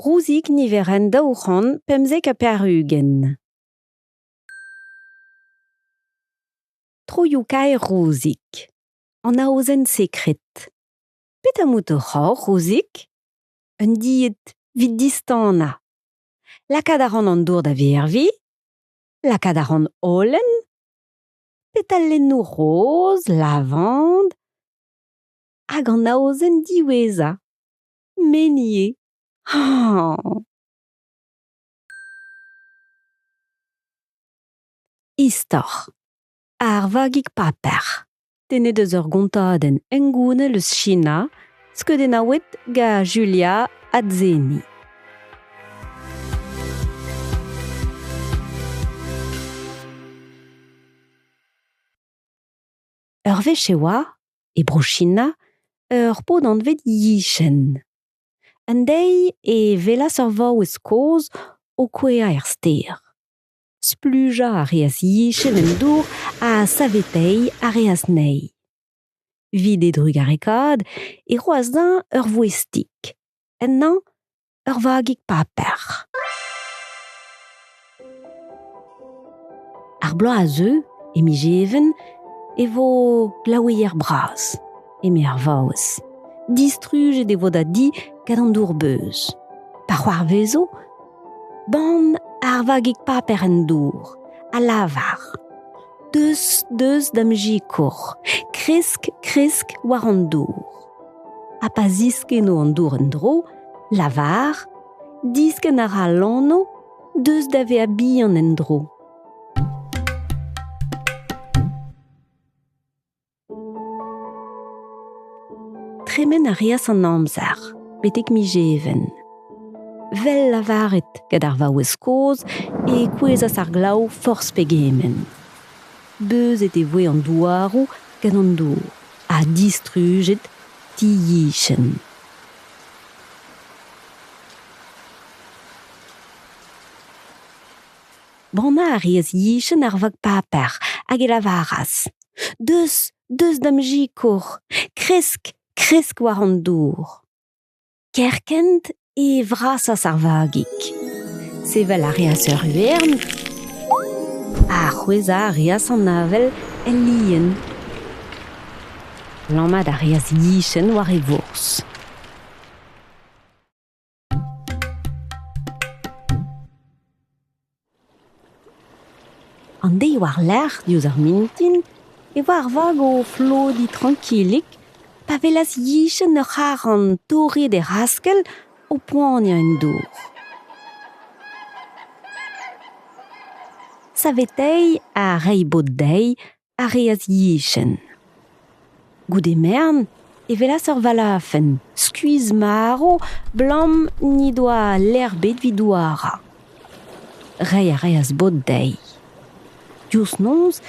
Rouzig niverenn 295. Troioù-kaer Rouzig. An aozenn sekred. Petra 'mout oc'h ober, Rouzig? Un died 'vit distanañ. Lakaat a ran an dour da verviñ. Lakaat a ran holen. Petalennoù roz, lavand. Hag an aozenn diwezhañ. Menier. Hañ! Istor. Ar vagig paper. Tennet eus ur gontadenn hengounel eus Sina, skeudennaouet gant Julia Atzeni. Ur wech e oa, e Bro-Sina, ur paotr anvet Yi Chen. Un deiz e welas ur vaouez kozh o kouezhañ er stêr. Splujañ a reas Yi Chen en dour ha saveteiñ a reas anezhi. Evit e drugarekaat e roas dezhañ ur voestig, ennañ ur vagig paper. Ar bloaz a zeu, e miz Even, e vo glaoueier bras, eme ar vaouez. Distrujet e vo da di gant an dour-beuz. Pa c'hoarvezo, bann ar vagig paper en dour, a lavar Deus, deus da'm sikour, kresk, kresk war an dour. Ha pa ziskenno an dour en-dro, lavar Diskenn a ra lanv, deus da vezañ bihan en-dro. Tremen a reas an amzer, betek miz Even. Vel lavaret gant ar vaouez kozh e kouezhas ar glav forzh pegement. Beuzet e voe an douaroù gant an dour ha distrujet ti Yi Chen. Bannañ a reas Yi Chen ar vag paper hag e lavaras Deus, deus da'm sikour, kresk, kresk war an dour. Kerkent e vrasas ar vagig. Sevel a reas ur wern ha c'hwezhañ a reas an avel el lien. Lammat a reas Yi Chen war e vourzh. An deiz war-lerc'h diouzh ar mintin e oa ar vag o flodiñ trankilik pa welas Yi Chen ur c'harr-tan torret e raskell o poaniañ en dour. Saveteiñ ha reiñ bod dezhi a reas Yi Chen. Goude merenn e welas ur valafenn skuizh-marv 'blam n'he doa lec'h ebet evit douarañ. Reiñ a reas bod dezhi. Diouzh noz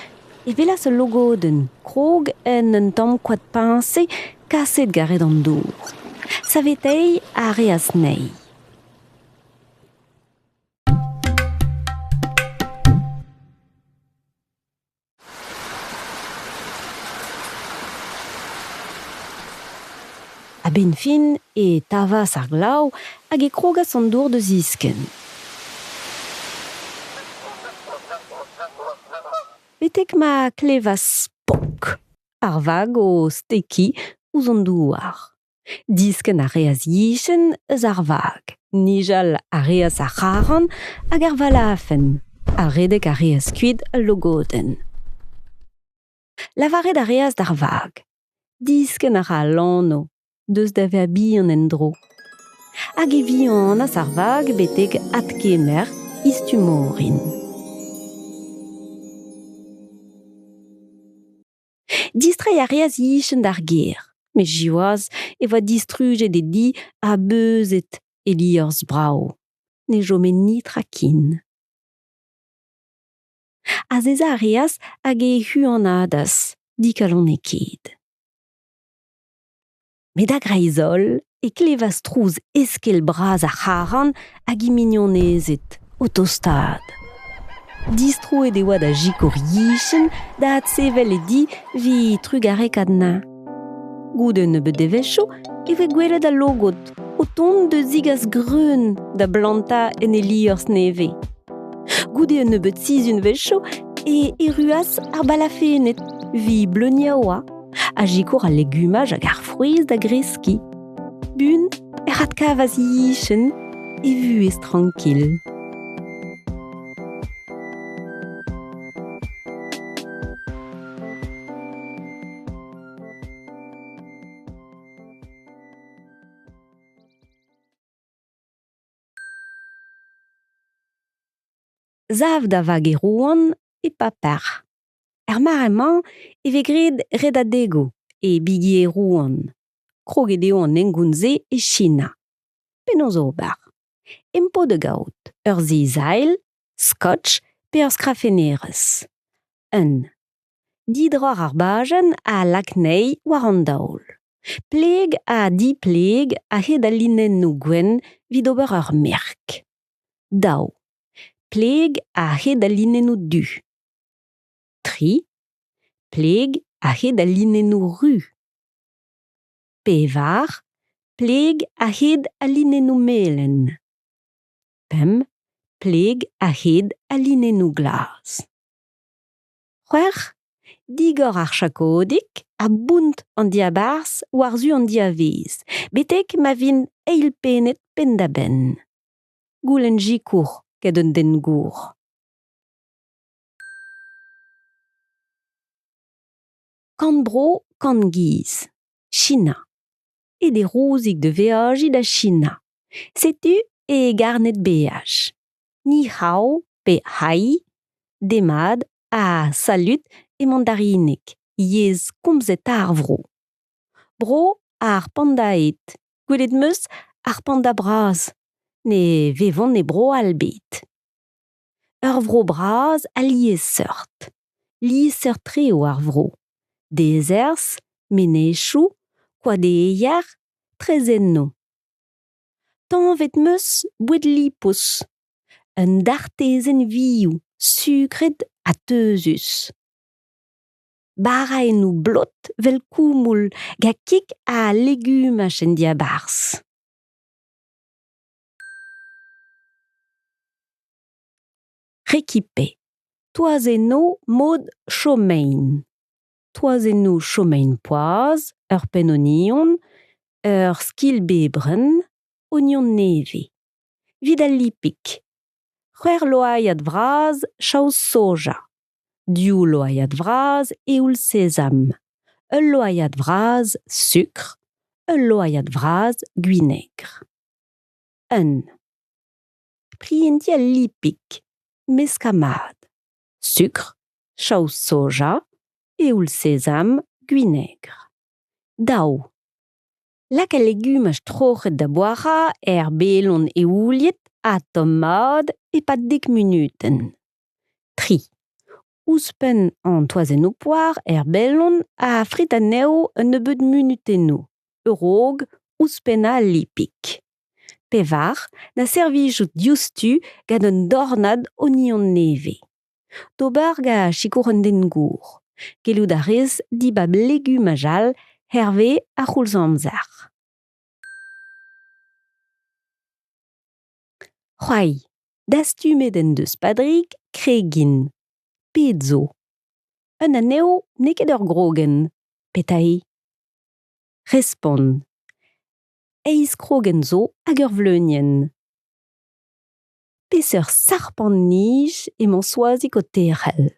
e welas ul logodenn krog en un tamm koad peñse kaset garet an dour. Saveteiñ a reas anezhi. A-benn fin e tavas ar glav hag e krogas an dour da ziskenn. Betek ma klevas pok ar vag o stekiñ ouzh an douar. Diskenn a reas Yi Chen eus ar vag, nijal a reas ar c'haran hag ar valafenn, ha redek a reas kuit al logodenn. Lavaret a reas d'ar vag, diskenn a ra al lanv, deus da vezañ bihan en-dro. Hag e vihanaas ar vag betek adkemer he stumm orin. Distreiñ a reas Yi Chen d'ar gêr, met siwazh e oa distrujet e di ha beuzet e liorzh brav. Ne chome netra ken. Azezañ a reas hag e huanadas, dikalonekaet. Met a-greiz-holl e klevas trouz eskell bras ar c'haran hag he mignonezed o tostaat. Distroet e oa da sikour Yi Chen da adsevel e di evit trugarekaat anezhañ. Goude un nebeud devezhioù e voe gwelet al logod o tont da zegas greun da blantañ en e liorzh nevez. Goude un nebeud sizhunvezhioù e erruas ar balafenned, vi bleuniañ a sikour al legumaj hag ar frouezh da greskiñ. Buan ec'h adkavas Yichen e vuhez trankil. Sav da vag Erwan e paper. Er mare-mañ e vez graet redadegoù e bigi Erwan. Kroget eo an hengoun-se e Sina. Penaos ober? Em po da gaout ur sizailh, scotch pe ur skrafennerez. Un. Didroc'h ar bajenn ha lak anezhi war an daol. Pleg ha dipleg a-hed al linennoù gwenn evit ober ur merk. Daou. Pleg a-hed al linennoù du. Tri. Pleg a-hed al linennoù ru. Pevar. Pleg a-hed al linennoù melen. Pemp. Pleg a-hed al linennoù glas. C'hwec'h, digor ar chakodig ha bount an diabarzh war-zu an diavaez, betek ma vint eilpennet penn-da-benn. Goulenn sikour get un den gour. Kant bro, kant giz. Sina. Aet eo Rouzig da veajiñ da Sina. Setu e garned beaj. Ni hao pe hai, demat ha salud e mandarineg, yezh komzetañ ar vro. Bro ar pandaed, gwelet 'm eus ar panda bras, ne vevont e bro all ebet. Ur vro bras ha liesseurt. Liesseurt-tre eo ar vro. Dezerzh, menezioù, koadeier, traezhennoù. Tañvet 'm eus boued lipous, un dartezenn vioù sukret ha teuzus. Baraennoù blot 'vel koumoul gant kig ha legumaj en diabarzh. Rekipe, toazennoù mod chomein. Toazennoù chomein poazh, ur penn ognon, ur skilbebrenn, ognon nevez. Evit al lipig, c'hwec'h loaiad vras chaous soja, div loaiad vras eoul sezam, ul loaiad vras sukr, ul loaiad vras gwinegr. Un. Prientiñ al lipig, meskañ mat. Sukr, chaous soja, eoul sezam, gwinegr. Daou. Lak al legumaj troc'het da boazhañ er belon eouliet ha tomm-mat e-pad dek munutenn. Tri. Ouzhpenn an toazennoù poar er belon ha frit anezho un nebeud munutennoù, a-raok ouzhpennañ al lipig. Pevar, da servijout diouzhtu gant un dornad ognon nevez. D'ober gant sikour un den gour. Gellout a rez dibab legumaj all hervez ar c'houlz-amzer. C'hoari, dastumet en deus Padrig kregin. Pet zo? Un anezho n'eo ket ur grogenn. Petra eo? Respont. Eizh krogenn zo hag ur vleunienn. Peseurt sarpant-nij emañ Soazig o terc'hel?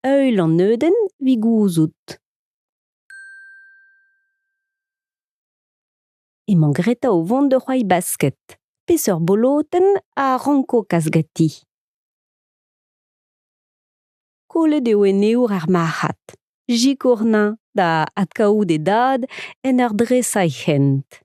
Heuil an neudenn evit gouzout. Emañ Greta o vont da c'hoari basket. Peseurt bolotenn a ranko kas ganti? Kollet eo eneour ar marc'had. Sikour-eñ da adkaout e dad en ur dresañ e hent.